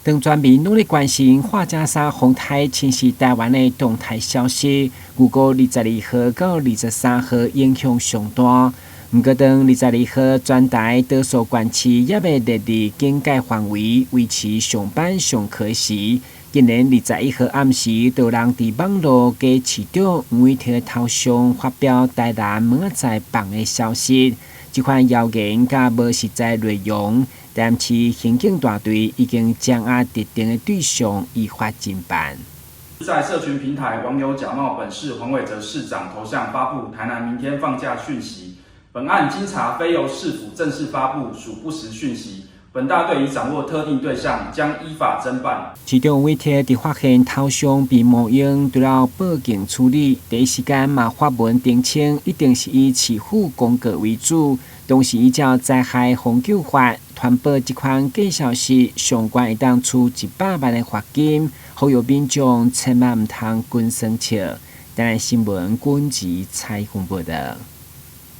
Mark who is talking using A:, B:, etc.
A: 當全民攏咧關心洟正沙風颱侵襲臺灣的動態消息，預估22號到23號影響上大。毋過當22號全台多數縣市猶未列入警戒範圍，維持上班上課時，竟然21號暗時，就有人佇網路假市長黃偉哲頭像發表台南明仔載放的消息，這款謠言佮無實在內容，台南市刑警大隊已經掌握特定的對象，依法偵辦。
B: 在社群平台，網友假冒本市黃偉哲市長頭像發布台南明天放假訊息。本案經查，非由市府正式發布，屬不實訊息。本大隊已掌握特定對象，將依法偵辦。
A: 市長黃偉哲佇發現頭像被冒用，除了報警處理，第一時間嘛發文澄清，一定是以市府公告為主。同時依照災害防救法，傳播這款假消息，上懸會當處100萬的罰金，呼籲民眾千萬毋通滾耍笑。台南新聞軍事採訪報導。